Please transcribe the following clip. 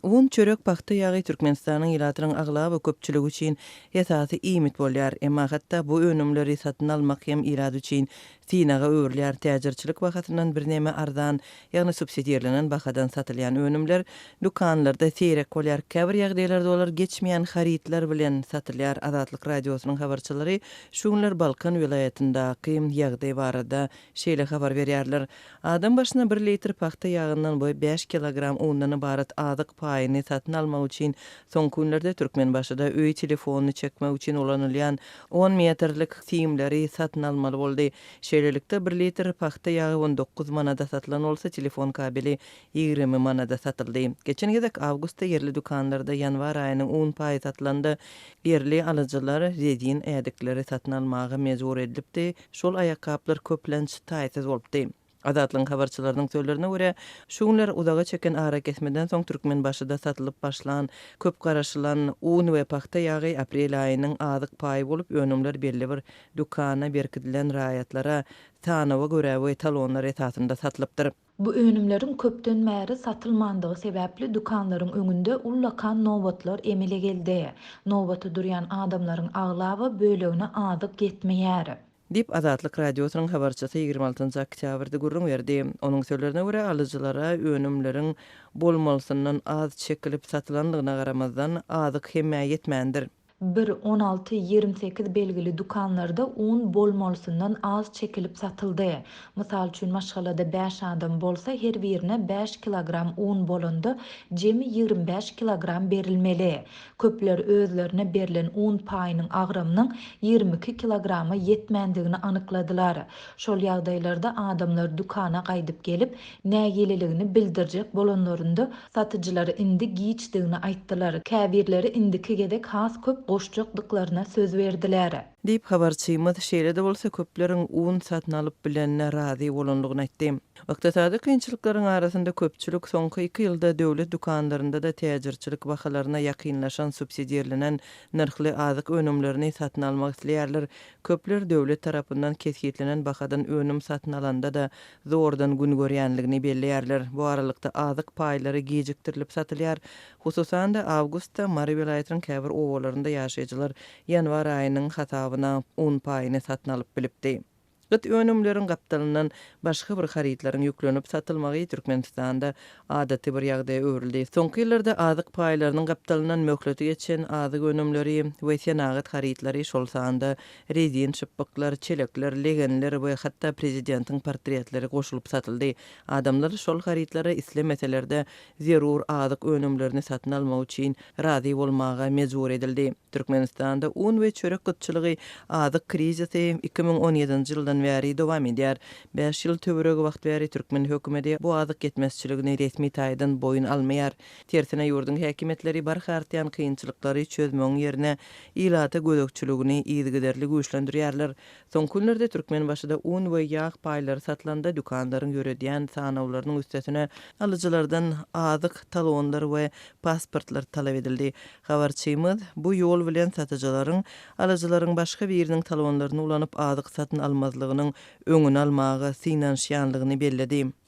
Un, çörek, pagta ýagy Türkmenistanyň ilatynyň aglaba köpçüligi üçin esasy iýmit bolýar. Emma hatda bu önümleri satyn almak hem ilat üçin synaga öwrülýär. Täjirçilik bahasyndan birneme arzan, ýagny subsidirlenen bahadan satylýan önümler dükanlarda seýrek bolýar. Käbir ýagdaýlarda olar geçmeýän harytlar bilen satylýar. Azatlyk Radiosynyň habarçylary şu günler Balkan welaýatyndaky ýagdaý barada şeýle habar berýärler. Adam başyna bir litr pagta ýagyndan we bäş kilogram undan ybarat azyk paýyny satyn almak üçin soňky günlerde Türkmenbaşyda öý telefonyny çekmek üçin ulanylýan on metrlik simleri satyn almaly boldy. Şeýlelikde, bir litr pagta ýagy 19 manada satylan bolsa, telefon kabeli 20 manada satyldy. Geçen gezek awgustda ýerli dükanlarda ýanwar aýynyň un paýy satylanda, ýerli alyjylar rezin ädikleri satyn almaga mejbur edilipdi, şol aýakgaplar köplenç taýsyz bolupdy. Azatlygyň habarçylarynyň sözlerine görä, şu günler uzaga çeken arakesmeden soň Türkmenbaşyda satylyp başlan köp garaşylan un we pagta ýagy aprel aýynyň azyk paýy bolup, önümler belli bir dükana berkidilen raýatlara sanawa görä we talonlar esasynda satylypdyr. Bu önümleriň köpden bäri satylmandygy sebäpli dükanlaryň öňünde ullakan nobatlar emele geldi. Nobata durýan adamlaryň aglaba bölegine azyk ýetmeýär. Diýip, Azatlyk Radiosynyň habarçysy 26 njy oktýabrda gürrüň berdi. Onuň sözlerine görä, alyjylara önümleriň bolmalysyndan az çekilip satylandygyna garamazdan, azyk hemmä ýetmändir. Bir, 16, 28 belgili dükanlarda un bolmalysyndan az çekilip satyldy. Mysal üçin, maşgalada bäş adam bolsa, her birine bäş kilogram un bolanda, jemi 25 kilogram berilmeli. Köpler özlerine berlen un paýynyň agramynyň 22 kilograma ýetmändigini anykladylar. Şol ýagdaýlarda adamlar dükana gaýdyp gelip, nägileligini bildirjek bolanlarynda, satyjylar indi giçdigini aýtdylar, käbirleri indiki gezek has köp goşjakdyklaryna söz berdiler. Diýip, habarçymyz, şeýle-de bolsa, köpleriň un satyn alyp bilenine razy bolandygyny aýtdy. Ykdysady kynçylyklaryň arasynda köpçülik soňky iki ýylda döwlet dükanlarynda-da täjirçilik bahalaryna ýakynlaşan subsidirlenen nyrhly azyk önümlerini satyn almak isleýärler. Köpler döwlet tarapyndan kesgitlenen bahadan önüm satyn alanda-da zordan gün görýänligini belleýärler. Bu aralykda azyk paýlary gijikdirilip satylýar. Hususan-da, awgustda Mary welaýatynyň käbir obalarynda ýaşaýjylar ýanwar aýynyň hasabyna un paýyny satyn alyp bilipdi. Gyt önümleriň gapdalyndan başga bir harytlaryň ýüklenip satylmagy Türkmenistanda adaty bir ýagdaýa öwrüldi. Soňky ýyllarda azyk paýlarynyň gapdalyndan möhleti geçen azyk önümleri we senagat harytlary, şol sanda rezin şypbyklar, çelekler, legenler we hatda prezidentiň portretleri goşulyp satyldy. Adamlar şol harytlara islemeseler-de, zerur azyk önümlerini satyn almak üçin razy bolmaga mejbur edildi. Türkmenistanda un we çörek gytçylygy, azyk krizisi 2017-nji ýyldan bäri dowam edýär. Bäş ýyl töweregi wagt bäri türkmen hökümeti bu azyk ýetmezçiligini resmi taýdan boýun almaýar. Tersine, ýurduň häkimiýetleri barha artýan kynçylyklary çözmegiň ýerine, ilata gözegçiligini yzygiderli güýçlendirýärler. Soňky günlerde Türkmenbaşyda un we ýag paýlary satylanda dükanlaryň ýöredýän sanawlarynyň üstesine alyjylardan azyk talonlar we pasportlar talap edildi. Habarçymyz bu ýol bilen satyjylaryň alyjylaryň başga biriniň talonlaryny ulanyp azyk satyn almazlygynyň öňüni almaga synanyşýanlygyny belledi.